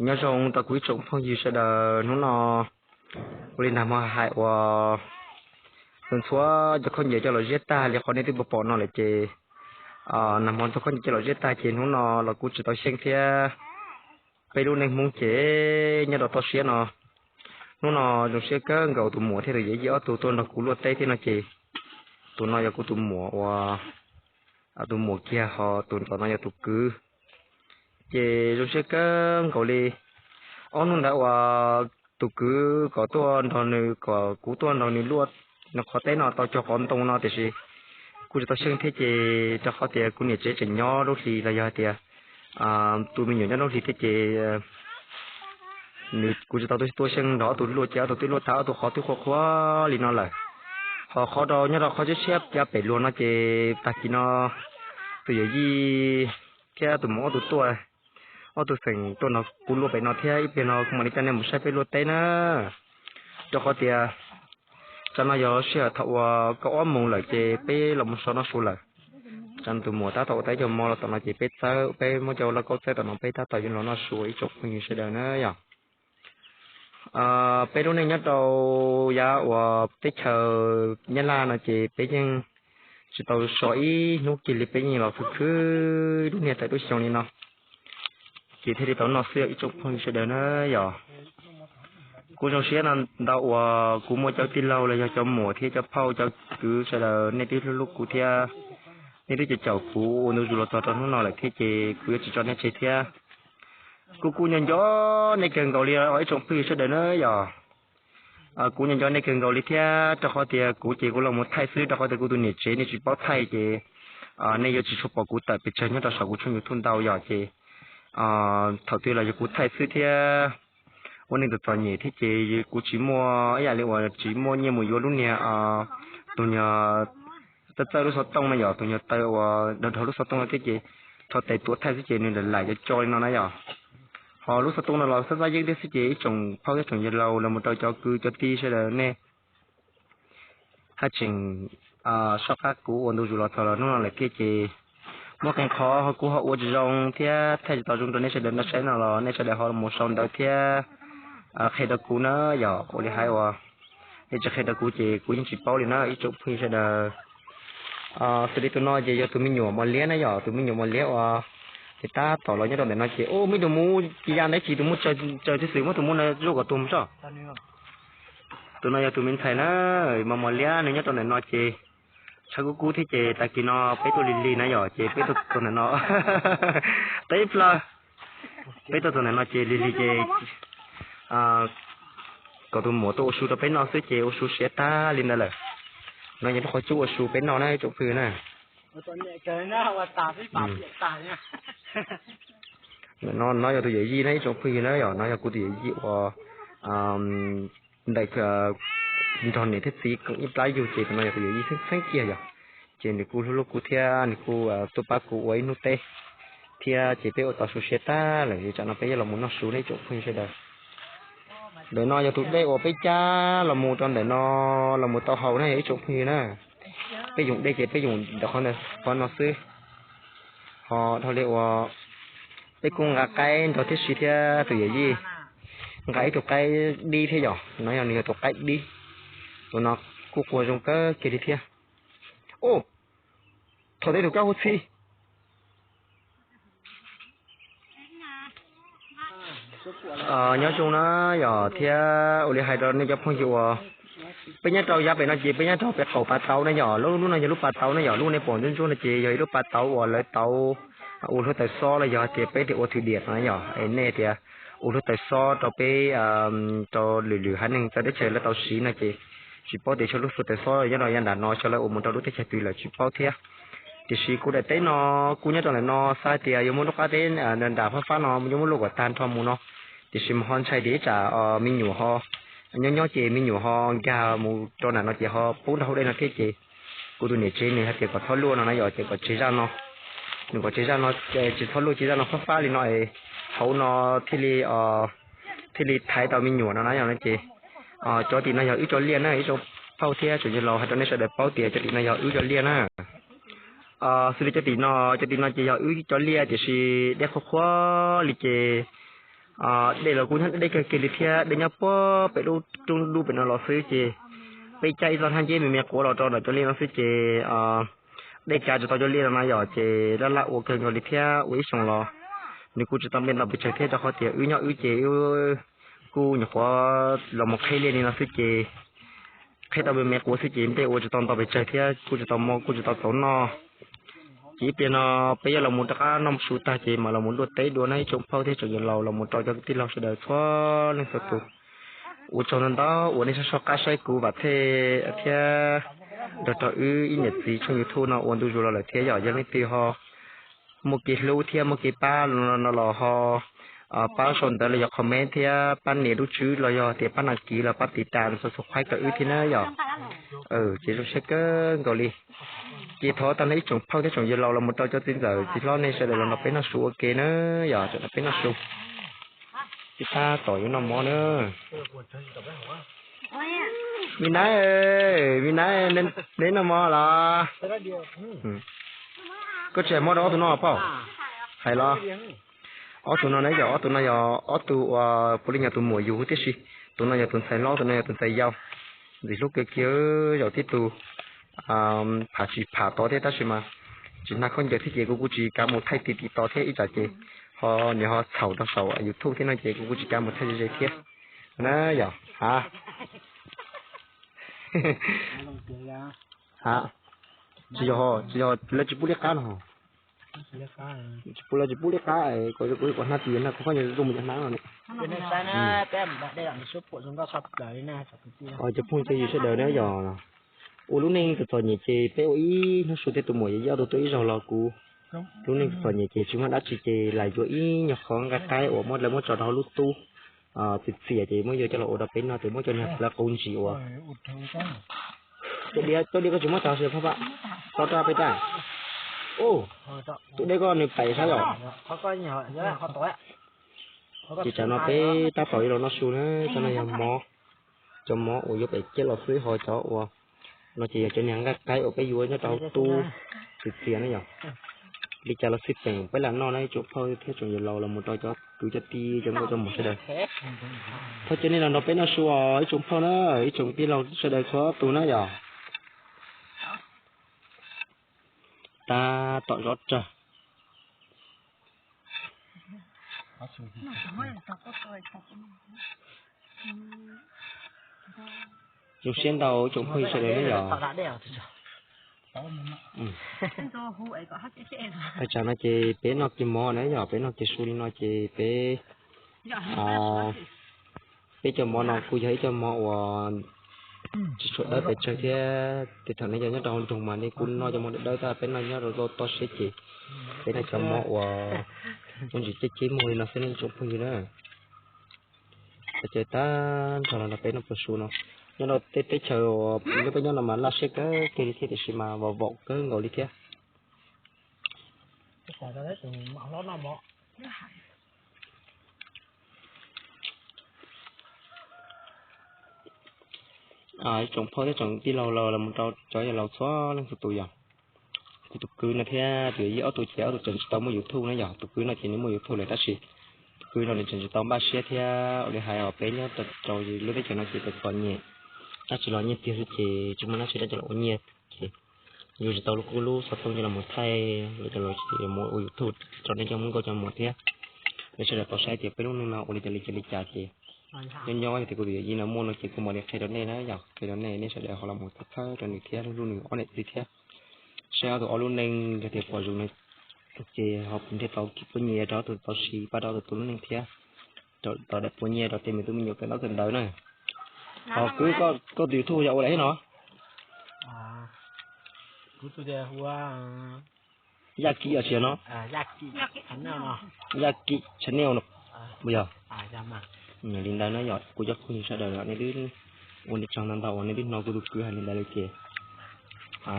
Nyob zoo rau kuv ib tsoom phooj ywg sawv daws. Hnub no ua li nag hmo hais uas txhua txhua cov khaub ncaws coj los ziab tag li qhov nej twb pom pom no lawm ces nag hmo txhua khaub ncaws coj los ziab tag ces hnub no los kuj tsis tau xyeej thiab. Peb lub neej Hmoob ces nyob rau toj siab no, hnub no zoo siab kawg nkaus tus muam thiab tus yawm yij ob tug tuaj nrog kuv luaj teb thiab no ces tus no yog kuv tus muam uas tus muam kiag ho tus nrov no yog tus kwv. Ces zoo siab kawg nkaus li, ob hnub ntawd uas tus kwv kom tuaj nrog nws, kom kuv tuaj nrog nws luaj nws qhov teb no tau cog qhov ntoo no tiam sis kuj tsis tau xyeej thiab ces rau qhov tias kuv niam tsev tseem nyob lub hli los yog hais tias tus me nyuam nyob lub hli thiab ces nws kuv tsis tau tuaj xyeej nrog ob tug luaj ces ob tug twb luaj tag ob tug qhov twb qhuav qhuav li no lawm. Ho qhov rau nyob rau qhov tshiab tshiab yav pem luag no ces tag kis no tus yawm yij thiab tus muam ob tug tuaj, ob tug xeem tuaj nrog kuv luaj pem no thiab ib pliag no kuv mam li coj nej mus saib peb luaj teb na. Rau qhov tias tsam no yog sij hawm thaum uas kaum ob moos lawm ces peb los mus so noj su lawm. Tsam no tus muam tab tom ua tau ib co mov los tom no ces peb txawb, peb muab cov lauj kaub txawb tom no peb tab tom yuav los noj su ib tsoom phooj ywg sawv daws na yom. Peb lub neej nyob rau yav uas teb chaws Nyab Laj no ces peb yeej tsis tau so ib hnub kiag li, peb yeej los khwv khwv lub niag tawm lub xyoo li no ces thiaj li tau noj xwb ib tsoom phooj ywg sawv daws na yom. Kuv zoo siab no ntau uas kuv muaj cov tij laug los yog cov muam thiab cov phauj cov kwv sawv daws nej twb hlub hlub kuv thiab nej twb caum caum kuv ua ntu zus los txog rau hnub no lawm thiab ces kuv yuav tsis tso nej tseg thiab. Kuv kuj nco nco nej kawg nkaus li os ib tsoom phooj ywg sawv daws na yom. Kuv nco nco nej kawg nkaus li thiab rau qhov tias kuv ces kuv los mus thaij xwb rau qhov tias kuv tus niam tsev nej tsis paub thaij ces nej yuav tsis tshua pom kuv tawm pes tsawg nyob rau saum kuv tshooj YouTube ntau yom ces thaum twg los yog kuv thaij xwb thiab ua neej txom txom nyem thiab ces kuv tsis muaj ib yam li uas tsis muaj nyiaj mus yuav lub niag tus nyuag txawj txawj lub xov tooj na yom, tus nyuag taw uas dhau dhau lub xov tooj no thiab ces rho tes tuav thaij xwb ces nws lam lam co co li no na yom. Ho lub xov tooj no los xab xab yeeb thiab xwb ces ib tsoom phauj thiab tsoom yawg laus los mus rau cov kwv cov tij sawv daws nej haj tseem soj qab kuv ua ntu zus los txog los hnub no lawm thiab ces muaj qee qhov ho kuv ho ua tsis zoo thiab thaij tsis tau zoo rau nej sawv daws nrog saib no los nej sawv daws ho mus sau ntawv thiab qhia rau kuv na yom. Ua li hais uas nej tsis qhia rau kuv ces kuv yeej tsis paub li na ib tsoom phooj ywg sawv daws. Xws li tus no ces yog tus me nyuam mos liab na yom, tus me nyuam mos liab uas ces tab tom los nyob rau ntawm no ces ub muaj ib tug muv ci ya ntawd ces tus muv tsaws tsaws tib xwm muab tus muv no zuaj kom tuag mus tso. Tus no yog tus me ntxhais na, mos mos liab nws nyob rau ntawm no ces tshav kub kub thiab ces tag kis no peb tuaj lig lig na yom ces peb tuaj txog ntawm no teb plaws, peb tuaj txog ntawm no ces lig lig ces kom tus muam tuaj ua su rau peb noj xwb ces ua su siav tag li ntawd lawm. No yog lub qhov cub ua su peb noj na ib tsoom phooj ywg na. No yog tus yawm yij na ib tsoom phooj ywg na yom, no yog kuv tus yawm yij uas ntawm nrog niam thiab txiv koom ib plab yug ces tus no yog tus yawm yij txheeb txheeb kiag yom. Ces nws kuj hlub hlub kuv thiab nws kuj tuaj pab kuv ua ib hnub teb thiab ces peb ua tau su siav tag lawm es tsam no peb yuav los mus noj su na ib tsoom phooj ywg sawv daws. Ntawm no yog tus dej uas peb cab los mus rau ntawm no los mus tau haus na yog ib tsoom phooj ywg na. Peb yoog dej ces peb yoog ntawm qhov ntawm qhov no xwb. Ho dhau li uas peb kuj nqa qaib nrog tib si thiab tus yawm yij, nqa ib tug qaib dib thiab yom, no yog nws yog tus qaib dib. Tus no kuj qua zoo kawg kiag li thiab. Ub, thaum teb tus kab hu txhi. Nyob zoo na yom, thiab ua li hais rau nej cov phooj ywg uas peb nyob rau yav pem no ces peb nyob rau pem qaum pas tauv na yom, lub lub no yog lub pas tauv na yom, lub nej pom ntsuab ntsuab no ces yog ib lub pas tauv uas lawv tau ua hlua taws xob los yog tias peb tias ua thwm diam no yom, es nej tias ua hlua taws xob rau peb rau lwm lwm haiv neeg txawv teb chaws lawv tau siv no ces tsis paub tias xyov lub hlua taws xob nyob rau yav nram no xyov lawv ua mus rau lub teb chaws twg lawm tsis paub thiab. Tiam sis kuv daim teb no kuj nyob rau ntawm no, xav hais tias yuav muab lub qab teb nram fab fab no yuav muab luaj kom tag nrho mus no, tiam sis mas ho ntshai tias ib tsam me nyuam ho nyob nyob ces me nyuam ho nkag mus rau nram no ces ho poob rau hauv dej no thiab ces kuv tus niam tsev nws hais tias kom txhob luaj no na yom, ces kom tseg zaj no, nws kom tseg zaj no, tsis txhob luaj ces zaj no fab fab li no es hauv no thiaj li thiaj li thaiv tau me nyuam no na yom. No ces cov tim no yog wb cov liaj na, ib tsoom phauj thiab tsoom yawg laus hais rau nej sawv daws paub tias cov tim no yog wb cov liaj na. Xws li cov tim no, cov tim no ces yog wb cov liaj tiam sis dej qhuav qhuav li ces dej los kuj nyob deb kawg kiag li thiab, dej nyob puag pem lub rooj dub pem no los xwb ces peb caij ib txoj hnab nceb me me quav los rau ntawm cov liaj no xwb ces dej kav tsis tau cov liaj no na yom, ces laj laj ua kawg nkaus li thiab ua ib xyoos los nws kuj tsis tau npe ntau pes tsawg thiab rau qhov tias wb nyob wb ces wb kuj nyuam qhuav los mus qheb liaj li no xwb ces qheb tau me me quav xwb ces nplej ua tsis tau ntau pes tsawg thiab kuj tsis tau mov kuj tsis tau txaus noj. Ces ib pliag no peb yuav los mus rov qab noj su tag ces mam los mus luaj teb dua na ib tsoom phauj thiab tsoom yawg laus los mus rau cov kwv tij laug sawv daws txhua leej txhua tus. Ua tsaug ntau ntau uas nej soj soj qab saib kuv vam thej thiab nrog rau wb ib niam txiv tshooj YouTube no ua ntu zus los lawm thiab yom. Yog leej twg ho muaj kev hlub thiab muaj kev pab no los ho pab sau ntawv los yog comment thiab pab nias lub tswb los yog tias pab đăng ký los pab tiv tas subscribe rau wb thiab na yom. Ces zoo siab kawg nkaus li. Ces thov tag nrho ib tsoom phauj thiab tsoom yawg laus los mus rau cov txiv ntxawm txiv hlob nej sawv daws los nrog peb noj su ua ke na yom, nrog peb noj su. Tib tab tom yuav noj mov na. Me nab, me nab, neb noj mov los? Koj tsis hais mov rau ob tug no pom? Hais los. Ob tug no na yog ob tug no yog ob tug uas puav leej yog tus muam yug huv tib si. Tus no yog tus ntxhais hlob, tus no yog tus ntxhais yau. Ntxim hlub kawg kiag, zaum tib tug pham tsis pham tod thiab tab sis mas tsis hnag khaub ncaws thiab ces kuv kuj tsis kav mus thaij ti ti tod thiab ib tsam ces ho nws ho txhaum rau saum YouTube thiab no ces kuv kuj tsis kav mus thaij ze ze thiab na yom. A, tsis yog, tsis yog lawv tsis pub liab qab no. Tsis pub, lawv tsis pub liab qab, kom kuv hnab tis na kuv khob nyob zoo mus cov hnab no. Cov phooj cov ywg sawv daws na yog ua lub neej txom txom nyem ces peb ua ib hnub su thiab tus muam yog ob tug tuaj ib zaug los kuv lub neej txom txom nyem ces tsis muaj dab tsi ces lam yuav ib nyuag qho nqaij qaib uas muab lawv muab tso rau hauv lub tub txias txias ces muab yuav coj los ua rau peb noj ces muab cov niag plawv qus ntsis uas Cov diav, cov diav koj tsis muab tso tso rau peb tag. Tus dej koj nws pais sab yom. Ces tsam no peb tab tom yuav los noj su na, cov no yog mov, cov mov uas yuav pem ciab los xwb ho cov uas no ces yog cov niag nqaij qaib uas peb yuav nyob rau hauv tub txias txias na yom. Li cas los xij peem peb lam noj na ib tsoom phauj thiab tsoom yawg laus los mus rau cov kwv cov tij cov nkauj cov muam sawv daws. Thov caw nej los nrog peb noj su os ib tsoom phauj na, ib tsoom tij laug sawv daws txhua tus na yom. Tab tom zov rawg. Zoo siab ntau ib tsoom phooj ywg sawv daws na yom. Thaj tsam no ces peb noj kiag mov na yom, peb noj kiag su li no ces peb, peb cov mov no kuj yog ib cov mov uas tsis tshua dawb pes tsawg thiab, tej thaum nej cov nyob rau hauv nroog mas nej kuj noj cov mov dawb dawb tab peb noj nyob rau toj siab ces peb noj cov mov uas muaj ntsis ceb ceb muag li no xwb nej ib tsoom phooj ywg na. Ces tag nrho los nrog peb noj su no, nyob rau tej teb chaws uas peb nyob no mas laj siab kawg kiag li thiab tiam sis mas vam vaum kawg nkaus li thiab. Ib tsoom phauj thiab tsoom tij laug los mus rau cov yawg laus txhua leej txhua tus yom. Kuv tus kwv no thiab tus yawm yij ob tug ces ob tug tseem tsis tau muaj YouTube na yom, tus kwv no ces nws muaj YouTube lawm tab sis tus kwv no nws tseem tsis tau npaj siab thiab ua li hais os peb nyob rau lub teb chaws no ces txom txom nyem, dab tsi los nyiaj tiag xwb ces tsis muaj dab tsi dab tsi los ua nyiaj ces yuav tsis tau lub kub lub xov tooj coj los thaij los cov los mus ua YouTube rau nej cov Hmoob nkauj cov muam thiab. Nej sawv daws tau saib tias peb lub neej no ua li cas li cas li cas ces nyob nyob yog tias kuv tus yawm yij no muaj no ces kuv mam li qhia rau nej na yom, qhia rau nej, nej sawv daws ho los mus txhawb txhawb rau nws thiab hlub hlub nws ob niam txiv thiab. Saib ob tug ob lub neej yog tias pom zoo no ces ho nrhiav tau kev pab nyiaj rau ob tug tau siv pab rau ob tug tus lub neej thiab, rau daim pab nyiaj rau tej me tub me nyuam kawm ntaub kawm ntawv na. Ho kwv, koj tus YouTube yog ua li cas no? Yaj Kim os tsis yog no? Yaj Kim channel no. Yog li ntawd na yom kuv cov phooj ywg sawv daws nej twb ua tsaug ntau ntau uas nej twb hnov kuv tus kwv hais li ntawd lawm ces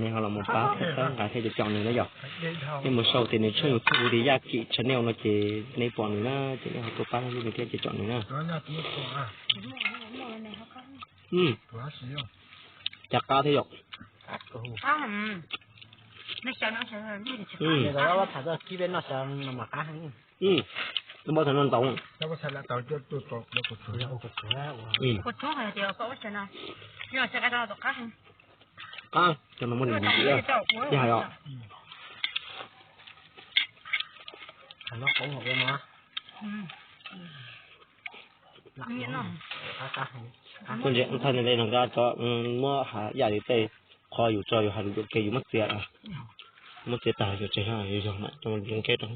nej ho los mus pab txhawb nqa thiab cov cov nws na yom. Nej mus sau tias nws tshooj YouTube tias Yaj Kim channel no ces nej pom nws na ces nej ho tuaj pab hlub nws thiab cov cov nws na. Cas qab thiab yom. Nws los tham txog kib peb noj xyaw no mas qab heev. Noj tham no ntau. Qab, cov no muaj nws ntxiv, yog hais os. Koj ntsia thaj nws le no nkaj tso, muab yam li tej qho yus tso yus hais lus yuam kev yus muab txiav, muab txiav tag yus tseg yus yog mam coj zoo nkeb rau.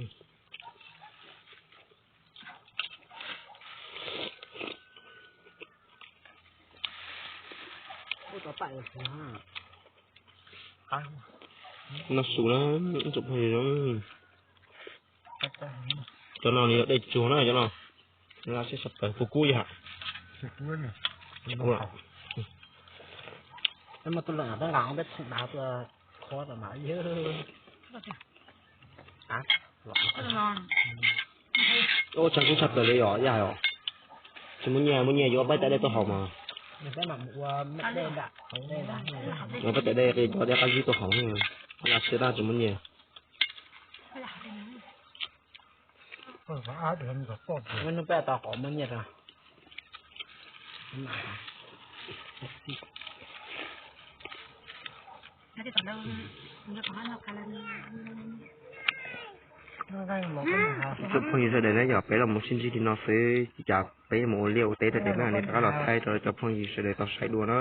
Noj su na, ib tsoom phooj ywg. Cov no nws yog dej tsuag na cov no. Laj siab tshaj plaws, puas kub yog? Ua tsaug kub tshaj plaws li os, yog os. Tsis muaj nyiaj, muaj nyiaj yuav peb tawm dej tuaj haus mas. Yuav peb tawm dej, yuav dej qab zib tuaj haus, laj siab dab tsis muaj nyiaj. Hnub peb tau qhov muaj nyiaj rau. Cov phooj ywg sawv daws na, yog peb los mus sib ntsib li no xwb, cas peb mus ua liaj ua teb rau dem na, nej rov qab los thaij rau cov phooj ywg sawv daws tau saib dua na.